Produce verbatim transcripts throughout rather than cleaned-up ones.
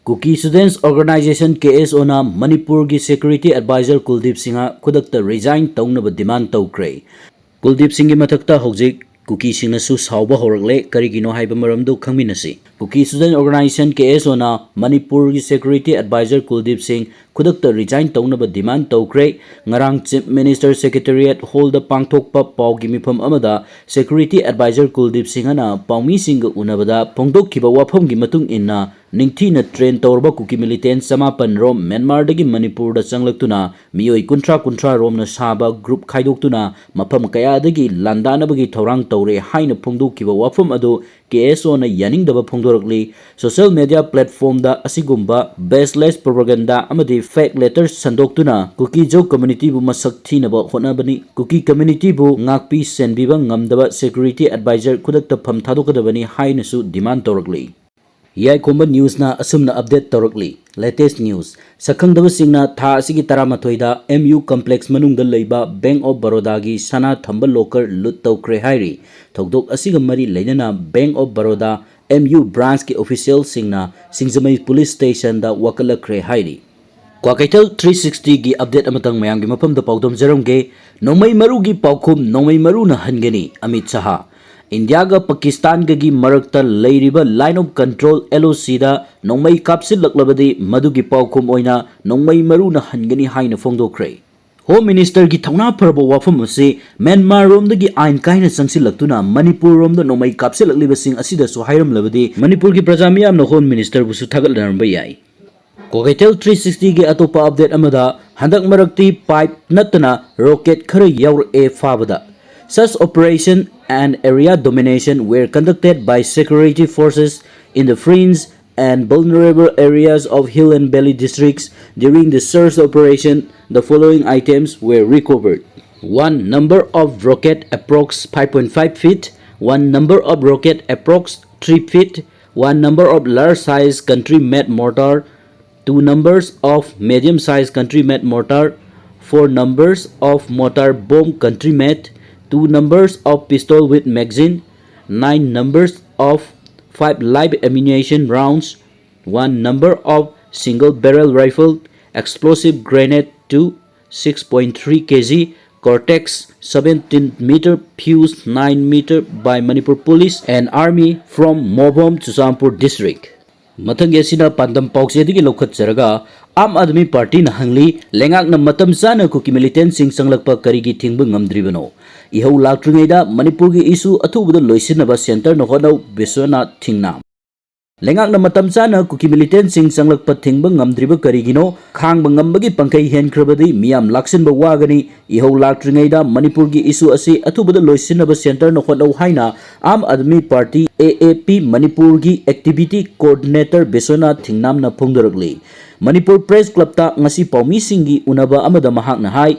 Kuki Students Organization, ꯀꯦ ꯑꯦꯁ ꯑꯣꯅ ꯃꯅꯤꯄꯨꯔꯒꯤ Security Advisor ꯀꯨꯜꯗꯤꯞ Singh ꯈꯨꯗꯛꯇ resign ꯇꯧꯅꯕ demand ꯇꯧꯈ꯭ꯔꯦ꯫ ꯀꯨꯜꯗꯤꯞ ꯁꯤꯡꯒꯤ ꯃꯊꯛꯇ ꯍꯧꯖꯤꯛ ꯀꯨꯀꯤꯁꯤꯡꯅꯁꯨ ꯁꯥꯎꯕ ꯍꯧꯔꯛꯂꯦ꯫ ꯀꯔꯤꯒꯤꯅꯣ ꯍꯥꯏꯕ ꯃꯔꯝꯗꯨ ꯈꯪꯃꯤꯟꯅꯁꯤ꯫ Kuki Student Organization, ꯀꯦ ꯑꯦꯁ ꯑꯣꯅ ꯃꯅꯤꯄꯨꯔꯒꯤ Security Advisor ꯀꯨꯜꯗꯤꯞ ꯁꯤꯡ ꯈꯨꯗꯛꯇ resign ꯇꯧꯅꯕ demand ꯇꯧꯈ꯭ꯔꯦ꯫ ꯉꯔꯥꯡ Chief Minister Secretariat Hallꯗ ꯄꯥꯡꯊꯣꯛꯄ ꯄꯥꯎꯒꯤ ꯃꯤꯐꯝ ꯑꯃꯗ Security Advisor ꯀꯨꯜꯗꯤꯞ ꯁꯤꯡꯍꯅ ꯄꯥꯎꯃꯤꯁꯤꯡꯒ ꯎꯅꯕꯗ ꯐꯣꯡꯗꯣꯛꯈꯤꯕ ꯋꯥꯐꯝꯒꯤ ꯃꯇꯨꯡ ꯏꯟꯅ, ꯅꯤꯡꯊꯤꯅ train ꯇꯧꯔꯕ ꯀꯨꯀꯤ militant ꯆꯃꯥꯄꯟ ꯔꯣꯝ ꯃ꯭ꯌꯥꯟꯃꯥꯔꯗꯒꯤ ꯃꯅꯤꯄꯨꯔꯗ ꯆꯪꯂꯛꯇꯨꯅ ꯃꯤꯑꯣꯏ ꯀꯨꯟꯊ꯭ꯔꯥ ꯀꯨꯟꯊ꯭ꯔꯥ ꯔꯣꯝꯅ ꯁꯥꯕ group ꯈꯥꯏꯗꯣꯛꯇꯨꯅ ꯃꯐꯝ ꯀꯌꯥꯗꯒꯤ ꯂꯥꯟꯗꯥꯅꯕꯒꯤ ꯊꯧꯔꯥꯡ ꯇꯧꯔꯦ ꯍꯥꯏꯅ ꯐꯣꯡꯗꯣꯛꯈꯤꯕ ꯋꯥꯐꯝ ꯑꯗꯨ ꯀꯦ ꯑꯦꯁ ꯑꯣꯅ ꯌꯥꯅꯤꯡꯗꯕ ꯐꯣꯡꯗꯣꯔꯛꯂꯤ꯫ Social media platformꯗ ꯑꯁꯤꯒꯨꯝꯕ baseless propaganda ꯑꯃꯗꯤ fake letters ꯁꯟꯗꯣꯛꯇꯨꯅ ꯀꯨꯀꯤ ꯖꯧ communityꯕꯨ ꯃꯁꯛ ꯊꯤꯅꯕ ꯍꯣꯠꯅꯕꯅꯤ꯫ ꯀꯨꯀꯤ communityꯕꯨ ꯉꯥꯛꯄꯤ ꯁꯦꯟꯕꯤꯕ ꯉꯝꯗꯕ Security Advisor ꯈꯨꯗꯛꯇ ꯐꯝ ꯊꯥꯗꯣꯛꯀꯗꯕꯅꯤ ꯍꯥꯏꯅꯁꯨ demand ꯇꯧꯔꯛꯂꯤ꯫ ꯌꯥꯏꯈꯣꯝꯕ Newsꯅ ꯑꯁꯨꯝꯅ update ꯇꯧꯔꯛꯂꯤ꯫ Latest news꯫ ꯁꯛꯈꯪꯗꯕꯁꯤꯡꯅ ꯊꯥ ꯑꯁꯤꯒꯤ ꯇꯔꯥꯃꯥꯊꯣꯏꯗ M U complex ꯃꯅꯨꯡꯗ ꯂꯩꯕ Bank of Barodaꯒꯤ ꯁꯅꯥ ꯊꯝꯕ locker loot ꯇꯧꯈ꯭ꯔꯦ ꯍꯥꯏꯔꯤ꯫ ꯊꯧꯗꯣꯛ ꯑꯁꯤꯒ ꯃꯔꯤ ꯂꯩꯅꯅ Bank of Baroda M U branchꯀꯤ officialꯁꯤꯡꯅ Singjamei police stationꯗ ꯋꯥꯀꯠꯂꯛꯈ꯭ꯔꯦ ꯍꯥꯏꯔꯤ꯫ ꯀ꯭ꯋꯥꯀꯩꯊꯦꯜ three sixtyꯒꯤ update ꯑꯃꯇꯪ ꯃꯌꯥꯝꯒꯤ ꯃꯐꯝꯗ ꯄꯥꯎꯗꯝꯖꯔꯝꯒꯦ꯫ ꯅꯣꯡꯃꯩ ꯃꯔꯨꯒꯤ ꯄꯥꯎꯈꯨꯝ ꯅꯣꯡꯃꯩ ꯃꯔꯨꯅ ꯍꯟꯒꯅꯤ, ꯑꯃꯤꯠ ꯁꯍꯥ꯫ ꯏꯟꯗꯤꯌꯥꯒ ꯄꯥꯀꯤꯁꯇꯥꯟꯒꯒꯤ ꯃꯔꯛꯇ ꯂꯩꯔꯤꯕ Line of Control, L O Cꯗ ꯅꯣꯡꯃꯩ ꯀꯥꯞꯁꯤꯜꯂꯛꯂꯕꯗꯤ ꯃꯗꯨꯒꯤ ꯄꯥꯎꯈꯨꯝ ꯑꯣꯏꯅ ꯅꯣꯡꯃꯩ ꯃꯔꯨꯅ ꯍꯟꯒꯅꯤ ꯍꯥꯏꯅ ꯐꯣꯡꯗꯣꯛꯈ꯭ꯔꯦ꯫ Home Ministerꯒꯤ ꯊꯧꯅꯥ ꯐꯔꯕ ꯋꯥꯐꯝ ꯑꯁꯤ ꯃ꯭ꯌꯥꯟꯃꯥꯔꯔꯣꯝꯗꯒꯤ ꯑꯥꯏꯟ ꯀꯥꯏꯅ ꯆꯪꯁꯤꯜꯂꯛꯇꯨꯅ ꯃꯅꯤꯄꯨꯔꯔꯣꯝꯗ ꯅꯣꯡꯃꯩ ꯀꯥꯞꯁꯤꯜꯂꯛꯂꯤꯕꯁꯤꯡ ꯑꯁꯤꯗꯁꯨ ꯍꯥꯏꯔꯝꯂꯕꯗꯤ ꯃꯅꯤꯄꯨꯔꯒꯤ ꯄ꯭ꯔꯖꯥ ꯃꯤꯌꯥꯝꯅ Home Ministerꯕꯨꯁꯨ ꯊꯥꯒꯠꯅꯔꯝꯕ ꯌꯥꯏ꯫ ꯀ꯭ꯋꯥꯀꯩꯊꯦꯜ three sixtyꯒꯤ ꯑꯇꯣꯞꯄ update ꯑꯃꯗ, ꯍꯟꯗꯛ ꯃꯔꯛꯇꯤ pipe ꯅꯠꯇꯅ rocket ꯈꯔ ꯌꯥꯎꯔꯛꯑꯦ ꯐꯥꯕꯗ꯫ Such operation and area domination were conducted by security forces in the fringe and vulnerable areas of hill and valley districts. During the search operation, the following items were recovered: one number of rocket approx five point five feet, one number of rocket approx three feet, one number of large size country made mortar, two numbers of medium size country made mortar, four numbers of mortar bomb country made, two numbers of pistol with magazine, nine numbers of five live ammunition rounds, One number of single barrel rifle, explosive grenade to six point three K G, Cortex seventeen meter, fuse nine meter by Manipur Police and Army from Mobom, Churachandpur District. ꯃꯊꯪꯒꯤ ꯑꯁꯤꯅ ꯄꯥꯟꯗꯝ ꯄꯥꯎꯆꯦꯗꯒꯤ ꯂꯧꯈꯠꯆꯔꯒ, ꯑꯥꯝ ꯑꯥꯗꯃꯤ ꯄꯥꯔꯇꯤꯅ ꯍꯪꯂꯤ, ꯂꯩꯉꯥꯛꯅ ꯃꯇꯝ ꯆꯥꯅ ꯀꯨꯀꯤ ꯃꯤꯂꯤꯇꯦꯟꯁꯤꯡ ꯆꯪꯂꯛꯄ ꯀꯔꯤꯒꯤ ꯊꯤꯡꯕ ꯉꯝꯗ꯭ꯔꯤꯕꯅꯣ? ꯏꯍꯧ ꯂꯥꯛꯇ꯭ꯔꯤꯉꯩꯗ ꯃꯅꯤꯄꯨꯔꯒꯤ ꯏꯁꯨ ꯑꯊꯨꯕꯗ ꯂꯣꯏꯁꯤꯟꯅꯕ ꯁꯦꯟꯇꯔꯅ ꯍꯣꯠꯅꯧ, ꯕꯤꯁ꯭ꯋꯅꯥꯊ ꯊꯤꯡꯅꯥꯝ꯫ ꯂꯩꯉꯥꯛꯅ ꯃꯇꯝ ꯆꯥꯅ ꯀꯨꯀꯤ ꯃꯤꯂꯤꯇꯦꯟꯁꯤꯡ ꯆꯪꯂꯛꯄ ꯊꯤꯡꯕ ꯉꯝꯗ꯭ꯔꯤꯕ ꯀꯔꯤꯒꯤꯅꯣ? ꯈꯥꯡꯕ ꯉꯝꯕꯒꯤ ꯄꯥꯡꯈꯩ ꯍꯦꯟꯈ꯭ꯔꯕꯗꯤ ꯃꯤꯌꯥꯝ ꯂꯥꯛꯁꯤꯟꯕ ꯋꯥꯒꯅꯤ꯫ ꯏꯍꯧ ꯂꯥꯛꯇ꯭ꯔꯤꯉꯩꯗ ꯃꯅꯤꯄꯨꯔꯒꯤ ꯏꯁꯨ ꯑꯁꯤ ꯑꯊꯨꯕꯗ ꯂꯣꯏꯁꯤꯟꯅꯕ ꯁꯦꯟꯇꯔꯅ ꯍꯣꯠꯅꯧ ꯍꯥꯏꯅ ꯑꯥꯝ ꯑꯥꯗꯃꯤ ꯄꯥꯔꯇꯤ, ꯑꯦ ꯑꯦ ꯄꯤ, ꯃꯅꯤꯄꯨꯔꯒꯤ activity coordinator Vishwanath ꯊꯤꯡꯅꯥꯝꯅ ꯐꯣꯡꯗꯣꯔꯛꯂꯤ꯫ Manipur press ꯀ꯭ꯂꯕꯇ ꯉꯁꯤ ꯄꯥꯎꯃꯤꯁꯤꯡꯒꯤ ꯎꯅꯕ ꯑꯃꯗ ꯃꯍꯥꯛꯅ ꯍꯥꯏ,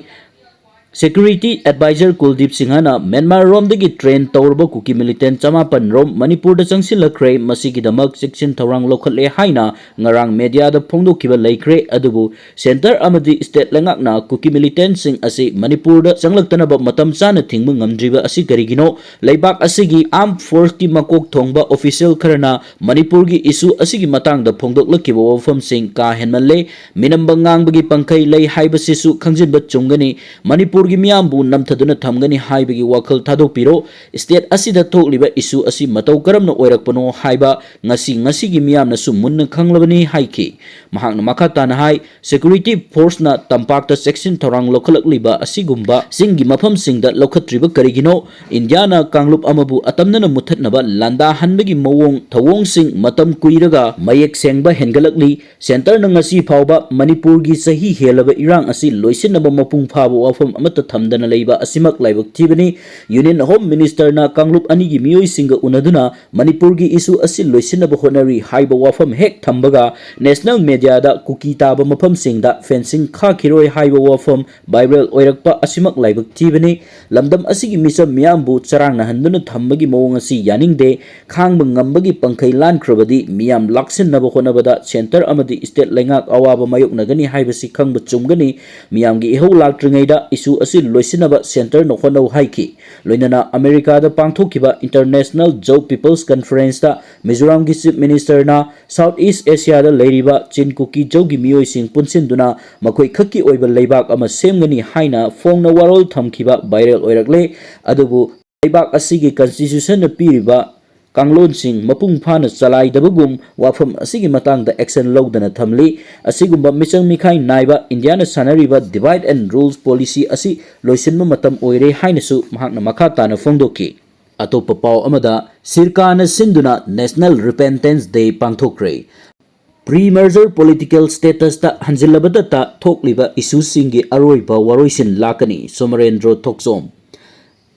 ꯁꯦꯀ꯭ꯌꯨꯔꯤꯇꯤ ꯑꯦꯗꯚꯥꯏꯖꯔ ꯀꯨꯜꯗꯤꯞ ꯁꯤꯡꯍꯅ ꯃ꯭ꯌꯥꯟꯃꯥꯔꯔꯣꯝꯗꯒꯤ ꯇ꯭ꯔꯦꯟ ꯇꯧꯔꯕ ꯀꯨꯀꯤ ꯃꯤꯂꯤꯇꯦꯟ ꯆꯃꯥꯄꯟ ꯔꯣꯝ ꯃꯅꯤꯄꯨꯔꯗ ꯆꯪꯁꯤꯜꯂꯛꯈ꯭ꯔꯦ, ꯃꯁꯤꯒꯤꯗꯃꯛ ꯆꯦꯛꯁꯤꯟ ꯊꯧꯔꯥꯡ ꯂꯧꯈꯠꯂꯦ ꯍꯥꯏꯅ ꯉꯔꯥꯡ ꯃꯦꯗꯤꯌꯥꯗ ꯐꯣꯡꯗꯣꯛꯈꯤꯕ ꯂꯩꯈ꯭ꯔꯦ꯫ ꯑꯗꯨꯕꯨ ꯁꯦꯟꯇꯔ ꯑꯃꯗꯤ ꯁ꯭ꯇꯦꯠ ꯂꯩꯉꯥꯛꯅ ꯀꯨꯀꯤ ꯃꯤꯂꯤꯇꯦꯟꯁꯤꯡ ꯑꯁꯤ ꯃꯅꯤꯄꯨꯔꯗ ꯆꯪꯂꯛꯇꯅꯕ ꯃꯇꯝ ꯆꯥꯅ ꯊꯤꯡꯕ ꯉꯝꯗ꯭ꯔꯤꯕ ꯑꯁꯤ ꯀꯔꯤꯒꯤꯅꯣ? ꯂꯩꯕꯥꯛ ꯑꯁꯤꯒꯤ ꯑꯥꯔꯝ ꯐꯣꯔꯁꯀꯤ ꯃꯀꯣꯛ ꯊꯣꯡꯕ ꯑꯣꯐꯤꯁꯤꯌꯦꯜ ꯈꯔꯅ ꯃꯅꯤꯄꯨꯔꯒꯤ ꯏꯁꯨ ꯑꯁꯤꯒꯤ ꯃꯇꯥꯡꯗ ꯐꯣꯡꯗꯣꯛꯂꯛꯈꯤꯕ ꯋꯥꯐꯝꯁꯤꯡ ꯀꯥ ꯍꯦꯟꯃꯜꯂꯦ꯫ ꯃꯤꯅꯝꯕ ꯉꯥꯡꯕꯒꯤ ꯄꯥꯡꯈꯩ ꯂꯩ ꯍꯥꯏꯕꯁꯤꯁꯨ ꯈꯪꯖꯤꯟꯕ ꯆꯨꯝꯒꯅꯤ꯫ ꯃꯅꯤꯄꯨꯔꯒꯤ ꯃꯤꯌꯥꯝꯕꯨ ꯅꯝꯊꯗꯨꯅ ꯊꯝꯒꯅꯤ ꯍꯥꯏꯕꯒꯤ ꯋꯥꯈꯜ ꯊꯥꯗꯣꯛꯄꯤꯔꯣ꯫ ꯁ꯭ꯇꯦꯠ ꯑꯁꯤꯗ ꯊꯣꯛꯂꯤꯕ ꯏꯁꯨ ꯑꯁꯤ ꯃꯇꯧ ꯀꯔꯝꯅ ꯑꯣꯏꯔꯛꯄꯅꯣ ꯍꯥꯏꯕ ꯉꯁꯤ, ꯉꯁꯤꯒꯤ ꯃꯤꯌꯥꯝꯅꯁꯨ ꯃꯨꯟꯅ ꯈꯪꯂꯕꯅꯤ ꯍꯥꯏꯈꯤ꯫ ꯃꯍꯥꯛꯅ ꯃꯈꯥ ꯇꯥꯅ ꯍꯥꯏ, ꯁꯦꯀ꯭ꯌꯨꯔꯤꯇꯤ ꯐꯣꯔꯁꯅ ꯇꯝꯄꯥꯛꯇ ꯆꯦꯛꯁꯤꯟ ꯊꯧꯔꯥꯡ ꯂꯧꯈꯠꯂꯛꯂꯤꯕ ꯑꯁꯤꯒꯨꯝꯕ ꯆꯤꯡꯒꯤ ꯃꯐꯝꯁꯤꯡꯗ ꯂꯧꯈꯠꯇ꯭ꯔꯤꯕ ꯀꯔꯤꯒꯤꯅꯣ? ꯏꯟꯗꯤꯌꯥꯅ ꯀꯥꯡꯂꯨꯞ ꯑꯃꯕꯨ ꯑꯇꯝꯅꯅ ꯃꯨꯠꯊꯠꯅꯕ ꯂꯥꯟꯗꯥꯍꯟꯕꯒꯤ ꯃꯑꯣꯡ ꯊꯧꯑꯣꯡꯁꯤꯡ ꯃꯇꯝ ꯀꯨꯏꯔꯒ ꯃꯌꯦꯛ ꯁꯦꯡꯕ ꯍꯦꯟꯒꯠꯂꯛꯂꯤ꯫ ꯁꯦꯟꯇꯔꯅ ꯉꯁꯤ ꯐꯥꯎꯕ ꯃꯅꯤꯄꯨꯔꯒꯤ ꯆꯍꯤ ꯍꯦꯜꯂꯕ ꯏꯔꯥꯡ ꯑꯁꯤ ꯂꯣꯏꯁꯤꯟꯅꯕ ꯃꯄꯨꯡ ꯐꯥꯕ ꯋꯥꯐꯝ ꯑꯃꯠꯇ ꯊꯝꯗꯅ ꯂꯩꯕ ꯑꯁꯤꯃꯛ ꯂꯥꯏꯕꯛ ꯊꯤꯕꯅꯤ꯫ ꯌꯨꯅꯤꯌꯟ ꯍꯣꯝ ꯃꯤꯅꯤꯁꯇꯔꯅ ꯀꯥꯡꯂꯨꯞ ꯑꯅꯤꯒꯤ ꯃꯤꯑꯣꯏꯁꯤꯡꯒ ꯎꯅꯗꯨꯅ ꯃꯅꯤꯄꯨꯔꯒꯤ ꯏꯁꯨ ꯑꯁꯤ ꯂꯣꯏꯁꯤꯟꯅꯕ ꯍꯣꯠꯅꯔꯤ ꯍꯥꯏꯕ ꯋꯥꯐꯝ ꯍꯦꯛ ꯊꯝꯕꯒ, ꯅꯦꯁꯅꯦꯜ ꯃꯦꯗꯤꯌꯥꯗ ꯀꯨꯀꯤ ꯇꯥꯕ ꯃꯐꯝꯁꯤꯡꯗ ꯐꯦꯟꯁꯤꯡ ꯈꯥꯛꯈꯤꯔꯣꯏ ꯍꯥꯏꯕ ꯋꯥꯐꯝ ꯚꯥꯏꯔꯦꯜ ꯑꯣꯏꯔꯛꯄ ꯑꯁꯤꯃꯛ ꯂꯥꯏꯕꯛ ꯊꯤꯕꯅꯤ꯫ ꯂꯝꯗꯝ ꯑꯁꯤꯒꯤ ꯃꯤꯆꯝ ꯃꯤꯌꯥꯝꯕꯨ ꯆꯔꯥꯡꯅꯍꯟꯗꯨꯅ ꯊꯝꯕꯒꯤ ꯃꯑꯣꯡ ꯑꯁꯤ ꯌꯥꯅꯤꯡꯗꯦ꯫ ꯈꯥꯡꯕ ꯉꯝꯕꯒꯤ ꯄꯥꯡꯈꯩ ꯂꯥꯟꯈ꯭ꯔꯕꯗꯤ ꯃꯤꯌꯥꯝ ꯂꯥꯛꯁꯤꯟꯅꯕ ꯍꯣꯠꯅꯕꯗ ꯁꯦꯟꯇꯔ ꯑꯃꯗꯤ ꯁ꯭ꯇꯦꯠ ꯂꯩꯉꯥꯛ ꯑꯋꯥꯕ ꯃꯥꯌꯣꯛꯅꯒꯅꯤ ꯍꯥꯏꯕꯁꯤ ꯈꯪꯕ ꯆꯨꯝꯒꯅꯤ꯫ ꯃꯤꯌꯥꯝꯒꯤ ꯏꯍꯧ ꯂꯥꯛꯇ꯭ꯔꯤꯉꯩꯗ ꯏꯁꯨ ꯑꯁꯤ ꯂꯣꯏꯁꯤꯟꯅꯕ centreꯅ ꯍꯣꯠꯅꯧ ꯍꯥꯏꯈꯤ꯫ ꯂꯣꯏꯅꯅ ꯑꯃꯦꯔꯤꯀꯥꯗ ꯄꯥꯡꯊꯣꯛꯈꯤꯕ International Zo People's Conferenceꯇ ꯃꯤꯖꯣꯔꯥꯝꯒꯤ Chief Ministerꯅ South East Asiaꯗ ꯂꯩꯔꯤꯕ ꯆꯤꯟ ꯀꯨꯀꯤ ꯖꯧꯒꯤ ꯃꯤꯑꯣꯏꯁꯤꯡ ꯄꯨꯟꯁꯤꯟꯗꯨꯅ ꯃꯈꯣꯏ ꯈꯛꯀꯤ ꯑꯣꯏꯕ ꯂꯩꯕꯥꯛ ꯑꯃ ꯁꯦꯝꯒꯅꯤ ꯍꯥꯏꯅ ꯐꯣꯡꯅ ꯋꯥꯔꯣꯜ ꯊꯝꯈꯤꯕ viral ꯑꯣꯏꯔꯛꯂꯦ꯫ ꯑꯗꯨꯕꯨ ꯂꯩꯕꯥꯛ ꯑꯁꯤꯒꯤ Constitutionꯅ ꯄꯤꯔꯤꯕ ꯀꯥꯡꯂꯣꯟꯁꯤꯡ ꯃꯄꯨꯡ ꯐꯥꯅ ꯆꯂꯥꯏꯗꯕꯒꯨꯝ ꯋꯥꯐꯝ ꯑꯁꯤꯒꯤ ꯃꯇꯥꯡꯗ action ꯂꯧꯗꯅ ꯊꯝꯂꯤ꯫ ꯑꯁꯤꯒꯨꯝꯕ ꯃꯤꯆꯪ ꯃꯤꯈꯥꯏ ꯅꯥꯏꯕ ꯏꯟꯗꯤꯌꯥꯅ ꯁꯥꯟꯅꯔꯤꯕ divide and rules policy ꯑꯁꯤ ꯂꯣꯏꯁꯤꯟꯕ ꯃꯇꯝ ꯑꯣꯏꯔꯦ ꯍꯥꯏꯅꯁꯨ ꯃꯍꯥꯛꯅ ꯃꯈꯥ ꯇꯥꯅ ꯐꯣꯡꯗꯣꯛꯈꯤ꯫ ꯑꯇꯣꯞꯄ ꯄꯥꯎ ꯑꯃꯗ, ꯁꯤꯔꯀꯥꯅ ꯁꯤꯟꯗꯨꯅ National Repentance Day ꯄꯥꯡꯊꯣꯛꯈ꯭ꯔꯦ꯫ Pre-merger political statusꯇ ꯍꯟꯖꯤꯜꯂꯕꯗꯇ ꯊꯣꯛꯂꯤꯕ issueꯁꯤꯡꯒꯤ ꯑꯔꯣꯏꯕ ꯋꯥꯔꯣꯏꯁꯤꯟ ꯂꯥꯛꯀꯅꯤ, ꯁꯣꯃꯔꯦꯟꯗ꯭ꯔꯣ ꯊꯣꯛꯆꯣꯝ꯫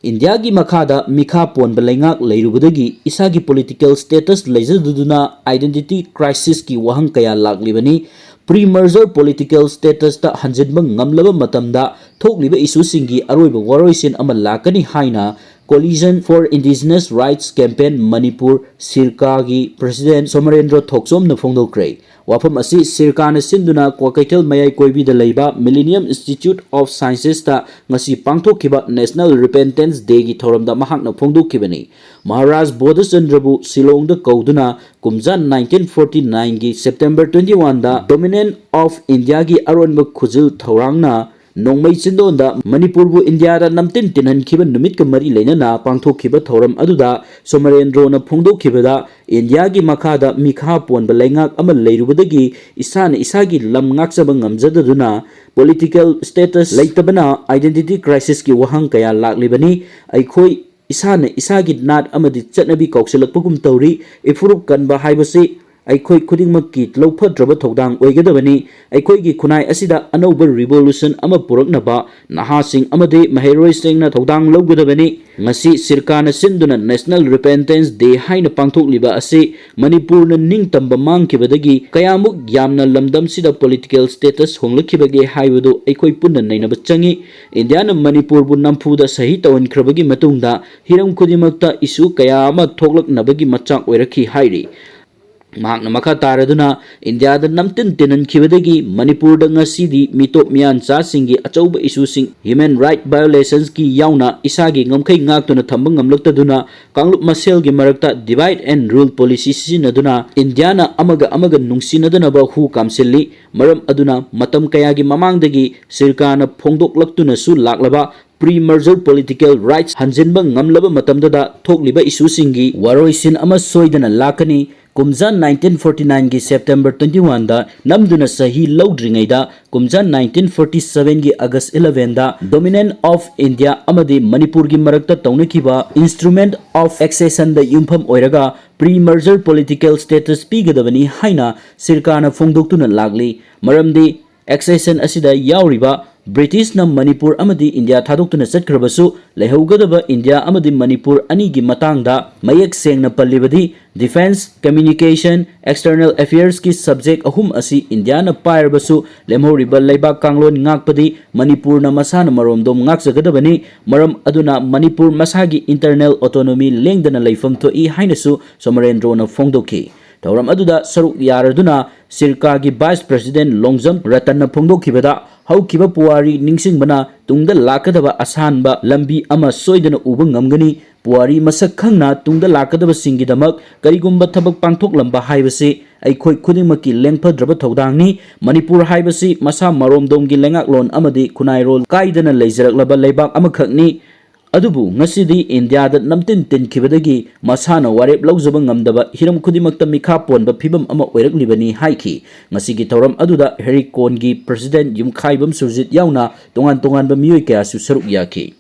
ꯏꯟꯗꯤꯌꯥꯒꯤ ꯃꯈꯥꯗ ꯃꯤꯈꯥ ꯄꯣꯟꯕ ꯂꯩꯉꯥꯛ ꯂꯩꯔꯨꯕꯗꯒꯤ ꯏꯁꯥꯒꯤ political status ꯂꯩꯖꯗꯗꯨꯅ identity crisisꯀꯤ ꯋꯥꯍꯪ ꯀꯌꯥ ꯂꯥꯛꯂꯤꯕꯅꯤ꯫ Pre-merger political statusꯇ ꯍꯟꯖꯤꯟꯕ ꯉꯝꯂꯕ ꯃꯇꯝꯗ ꯊꯣꯛꯂꯤꯕ issueꯁꯤꯡꯒꯤ ꯑꯔꯣꯏꯕ ꯋꯥꯔꯣꯏꯁꯤꯟ ꯑꯃ ꯂꯥꯛꯀꯅꯤ ꯍꯥꯏꯅ Coalition for Indigenous Rights Campaign Manipur, ꯁꯤꯔꯀꯥꯒꯤ President ꯁꯣꯃꯔꯦꯟꯗ꯭ꯔꯣ ꯊꯣꯛꯆꯣꯝꯅ ꯐꯣꯡꯗꯣꯛꯈ꯭ꯔꯦ꯫ ꯋꯥꯐꯝ ꯑꯁꯤ ꯁꯤꯔꯀꯥꯅ ꯁꯤꯟꯗꯨꯅ ꯀ꯭ꯋꯥꯀꯩꯊꯦꯜ ꯃꯌꯥꯏ ꯀꯣꯏꯕꯤꯗ ꯂꯩꯕ Millennium Institute of Scienceꯇ ꯉꯁꯤ ꯄꯥꯡꯊꯣꯛꯈꯤꯕ National Repentance Dayꯒꯤ ꯊꯧꯔꯝꯗ ꯃꯍꯥꯛꯅ ꯐꯣꯡꯗꯣꯛꯈꯤꯕꯅꯤ꯫ ꯃꯍꯥꯔꯥꯖ ꯕꯣꯙꯆꯟꯗ꯭ꯔꯕꯨ ꯁꯤꯂꯣꯡꯗ ꯀꯧꯗꯨꯅ ꯀꯨꯝꯖꯥ nineteen forty nineꯒꯤ September twenty oneꯗ Dominion of Indiaꯒꯤ ꯑꯔꯣꯟꯕ ꯈꯨꯖꯤꯜ ꯊꯧꯔꯥꯡꯅ ꯅꯣꯡꯃꯩ ꯆꯤꯟꯗꯣꯟꯗ ꯃꯅꯤꯄꯨꯔꯕꯨ ꯏꯟꯗꯤꯌꯥꯗ ꯅꯝꯇꯤꯟ ꯇꯤꯟꯍꯟꯈꯤꯕ ꯅꯨꯃꯤꯠꯀ ꯃꯔꯤ ꯂꯩꯅꯅ ꯄꯥꯡꯊꯣꯛꯈꯤꯕ ꯊꯧꯔꯝ ꯑꯗꯨꯗ ꯁꯣꯃꯔꯦꯟꯗ꯭ꯔꯣꯅ ꯐꯣꯡꯗꯣꯛꯈꯤꯕꯗ ꯏꯟꯗꯤꯌꯥꯒꯤ ꯃꯈꯥꯗ ꯃꯤꯈꯥ ꯄꯣꯟꯕ ꯂꯩꯉꯥꯛ ꯑꯃ ꯂꯩꯔꯨꯕꯗꯒꯤ ꯏꯁꯥꯅ ꯏꯁꯥꯒꯤ ꯂꯝ ꯉꯥꯛꯆꯕ ꯉꯝꯖꯗꯗꯨꯅ political status ꯂꯩꯇꯕꯅ identity crisisꯀꯤ ꯋꯥꯍꯪ ꯀꯌꯥ ꯂꯥꯛꯂꯤꯕꯅꯤ꯫ ꯑꯩꯈꯣꯏ ꯏꯁꯥꯅ ꯏꯁꯥꯒꯤ ꯅꯥꯠ ꯑꯃꯗꯤ ꯆꯠꯅꯕꯤ ꯀꯥꯎꯁꯤꯜꯂꯛꯄꯒꯨꯝ ꯇꯧꯔꯤ꯫ ꯏꯐꯨꯔꯨꯞ ꯀꯟꯕ ꯍꯥꯏꯕꯁꯤ ꯑꯩꯈꯣꯏ ꯈꯨꯗꯤꯡꯃꯛꯀꯤ ꯂꯧꯐꯗ꯭ꯔꯕ ꯊꯧꯗꯥꯡ ꯑꯣꯏꯒꯗꯕꯅꯤ꯫ ꯑꯩꯈꯣꯏꯒꯤ ꯈꯨꯟꯅꯥꯏ ꯑꯁꯤꯗ ꯑꯅꯧꯕ revolution ꯑꯃ ꯄꯨꯔꯛꯅꯕ ꯅꯍꯥꯁꯤꯡ ꯑꯃꯗꯤ ꯃꯍꯩꯔꯣꯏꯁꯤꯡꯅ ꯊꯧꯗꯥꯡ ꯂꯧꯒꯗꯕꯅꯤ꯫ ꯉꯁꯤ ꯁꯤꯔꯀꯥꯅ ꯁꯤꯟꯗꯨꯅ National Repentance Day ꯍꯥꯏꯅ ꯄꯥꯡꯊꯣꯛꯂꯤꯕ ꯑꯁꯤ ꯃꯅꯤꯄꯨꯔꯅ ꯅꯤꯡꯇꯝꯕ ꯃꯥꯡꯈꯤꯕꯗꯒꯤ ꯀꯌꯥꯃꯨꯛ ꯌꯥꯝꯅ ꯂꯝꯗꯝꯁꯤꯗ political status ꯍꯣꯡꯂꯛꯈꯤꯕꯒꯦ ꯍꯥꯏꯕꯗꯨ ꯑꯩꯈꯣꯏ ꯄꯨꯟꯅ ꯅꯩꯅꯕ ꯆꯪꯏ꯫ ꯏꯟꯗꯤꯌꯥꯅ ꯃꯅꯤꯄꯨꯔꯕꯨ ꯅꯝꯐꯨꯗ ꯁꯍꯤ ꯇꯧꯍꯟꯈ꯭ꯔꯕꯒꯤ ꯃꯇꯨꯡꯗ ꯍꯤꯔꯝ ꯈꯨꯗꯤꯡꯃꯛꯇ issue ꯀꯌꯥ ꯑꯃ ꯊꯣꯛꯂꯛꯅꯕꯒꯤ ꯃꯆꯥꯛ ꯑꯣꯏꯔꯛꯈꯤ ꯍꯥꯏꯔꯤ꯫ ꯃꯍꯥꯛꯅ ꯃꯈꯥ ꯇꯥꯔꯗꯨꯅ, ꯏꯟꯗꯤꯌꯥꯗ ꯅꯝꯇꯤꯟ ꯇꯤꯟꯍꯟꯈꯤꯕꯗꯒꯤ ꯃꯅꯤꯄꯨꯔꯗ ꯉꯁꯤꯗꯤ ꯃꯤꯇꯣꯞ ꯃꯤꯌꯥꯟꯆꯥꯁꯤꯡꯒꯤ ꯑꯆꯧꯕ ꯏꯁꯨꯁꯤꯡ, human right violations ꯀꯤ ꯌꯥꯎꯅ ꯏꯁꯥꯒꯤ ꯉꯝꯈꯩ ꯉꯥꯛꯇꯨꯅ ꯊꯝꯕ ꯉꯝꯂꯛꯇꯗꯨꯅ, ꯀꯥꯡꯂꯨꯞ ꯃꯁꯦꯜꯒꯤ ꯃꯔꯛꯇ divide and rule policy ꯁꯤꯖꯤꯟꯅꯗꯨꯅ ꯏꯟꯗꯤꯌꯥꯅ ꯑꯃꯒ ꯑꯃꯒ ꯅꯨꯡꯁꯤꯅꯗꯅꯕ ꯍꯨ ꯀꯥꯝꯁꯤꯜꯂꯤ꯫ ꯃꯔꯝ ꯑꯗꯨꯅ ꯃꯇꯝ ꯀꯌꯥꯒꯤ ꯃꯃꯥꯡꯗꯒꯤ ꯁꯤꯔꯀꯥꯔꯅ ꯐꯣꯡꯗꯣꯛꯂꯛꯇꯨꯅꯁꯨ ꯂꯥꯛꯂꯕ pre-merger political rights ꯍꯟꯖꯤꯟꯕ ꯉꯝꯂꯕ ꯃꯇꯝꯗꯨꯗ ꯊꯣꯛꯂꯤꯕ ꯏꯁꯨꯁꯤꯡꯒꯤ ꯋꯥꯔꯣꯏꯁꯤꯟ ꯑꯃ ꯁꯣꯏꯗꯅ ꯂꯥꯛꯀꯅꯤ꯫ ꯀꯨꯝꯖꯥ nineteen forty nine ꯒꯤ September twenty one ꯗ ꯅꯝꯗꯨꯅ ꯁꯍꯤ ꯂꯧꯗ꯭ꯔꯤꯉꯩꯗ, ꯀꯨꯝꯖꯥ nineteen forty seven ꯒꯤ August eleven the Dominion of India ꯑꯃꯗꯤ ꯃꯅꯤꯄꯨꯔꯒꯤ ꯃꯔꯛꯇ ꯇꯧꯅꯈꯤꯕ instrument of accession ꯗ ꯌꯨꯝꯐꯝ ꯑꯣꯏꯔꯒ pre-merger political status ꯄꯤꯒꯗꯕꯅꯤ ꯍꯥꯏꯅ ꯁꯤꯔꯀꯥꯔꯅ ꯐꯣꯡꯗꯣꯛꯇꯨꯅ ꯂꯥꯛꯂꯤ꯫ ꯃꯔꯝꯗꯤ accession ꯑꯁꯤꯗ ꯌꯥꯎꯔꯤꯕ ꯕ꯭ꯔꯤꯇꯤꯁꯅ ꯃꯅꯤꯄꯨꯔ ꯑꯃꯗꯤ ꯏꯟꯗꯤꯌꯥ ꯊꯥꯗꯣꯛꯇꯨꯅ ꯆꯠꯈ꯭ꯔꯕꯁꯨ, ꯂꯩꯍꯧꯒꯗꯕ ꯏꯟꯗꯤꯌꯥ ꯑꯃꯗꯤ ꯃꯅꯤꯄꯨꯔ ꯑꯅꯤꯒꯤ ꯃꯇꯥꯡꯗ ꯃꯌꯦꯛ ꯁꯦꯡꯅ ꯄꯜꯂꯤꯕꯗꯤ defence, communication, external affairs ꯀꯤ subject ꯑꯍꯨꯝ ꯑꯁꯤ ꯏꯟꯗꯤꯌꯥꯅ ꯄꯥꯏꯔꯕꯁꯨ, ꯂꯦꯝꯍꯧꯔꯤꯕ ꯂꯩꯕꯥꯛ ꯀꯥꯡꯂꯣꯟ ꯉꯥꯛꯄꯗꯤ ꯃꯅꯤꯄꯨꯔꯅ ꯃꯁꯥꯅ ꯃꯔꯣꯝꯗꯣꯝ ꯉꯥꯛꯆꯒꯗꯕꯅꯤ꯫ ꯃꯔꯝ ꯑꯗꯨꯅ ꯃꯅꯤꯄꯨꯔ ꯃꯁꯥꯒꯤ internal autonomy ꯂꯦꯡꯗꯅ ꯂꯩꯐꯝ ꯊꯣꯛꯏ ꯍꯥꯏꯅꯁꯨ ꯁꯣꯃꯔꯦꯟꯗ꯭ꯔꯣꯅ ꯐꯣꯡꯗꯣꯛꯈꯤ꯫ ꯊꯧꯔꯝ ꯑꯗꯨꯗ ꯁꯔꯨꯛ ꯌꯥꯔꯗꯨꯅ ꯁꯤꯔꯀꯥꯒꯤ vice president ꯂꯣꯡꯖꯝ ꯔꯇꯟꯅ ꯐꯣꯡꯗꯣꯛꯈꯤꯕꯗ, ꯍꯧꯈꯤꯕ ꯄꯨꯋꯥꯔꯤ ꯅꯤꯡꯁꯤꯡꯕꯅ ꯇꯨꯡꯗ ꯂꯥꯛꯀꯗꯕ ꯑꯁꯥꯟꯕ ꯂꯝꯕꯤ ꯑꯃ ꯁꯣꯏꯗꯅ ꯎꯕ ꯉꯝꯒꯅꯤ꯫ ꯄꯨꯋꯥꯔꯤ ꯃꯁꯛ ꯈꯪꯅ ꯇꯨꯡꯗ ꯂꯥꯛꯀꯗꯕꯁꯤꯡꯒꯤꯗꯃꯛ ꯀꯔꯤꯒꯨꯝꯕ ꯊꯕꯛ ꯄꯥꯡꯊꯣꯛꯂꯝꯕ ꯍꯥꯏꯕꯁꯤ ꯑꯩꯈꯣꯏ ꯈꯨꯗꯤꯡꯃꯛꯀꯤ ꯂꯦꯡꯐꯗ꯭ꯔꯕ ꯊꯧꯗꯥꯡꯅꯤ꯫ ꯃꯅꯤꯄꯨꯔ ꯍꯥꯏꯕꯁꯤ ꯃꯁꯥ ꯃꯔꯣꯝꯗꯣꯝꯒꯤ ꯂꯩꯉꯥꯛꯂꯣꯟ ꯑꯃꯗꯤ ꯈꯨꯟꯅꯥꯏꯔꯣꯜ ꯀꯥꯏꯗꯅ ꯂꯩꯖꯔꯛꯂꯕ ꯂꯩꯕꯥꯛ ꯑꯃꯈꯛꯅꯤ꯫ ꯑꯗꯨꯕꯨ ꯉꯁꯤꯗꯤ ꯏꯟꯗꯤꯌꯥꯗ ꯅꯝꯇꯤꯟ ꯇꯤꯟꯈꯤꯕꯗꯒꯤ ꯃꯁꯥꯅ ꯋꯥꯔꯦꯞ ꯂꯧꯖꯕ ꯉꯝꯗꯕ, ꯍꯤꯔꯝ ꯈꯨꯗꯤꯡꯃꯛꯇ ꯃꯤꯈꯥ ꯄꯣꯟꯕ ꯐꯤꯕꯝ ꯑꯃ ꯑꯣꯏꯔꯛꯂꯤꯕꯅꯤ ꯍꯥꯏꯈꯤ꯫ ꯉꯁꯤꯒꯤ ꯊꯧꯔꯝ ꯑꯗꯨꯗ ꯍꯦꯔꯤꯀꯣꯟꯒꯤ president ꯌꯨꯝꯈꯥꯏꯕꯝ ꯁꯨꯔꯖꯤꯠ ꯌꯥꯎꯅ ꯇꯣꯉꯥꯟ ꯇꯣꯉꯥꯟꯕ ꯃꯤꯑꯣꯏ ꯀꯌꯥꯁꯨ ꯁꯔꯨꯛ ꯌꯥꯈꯤ꯫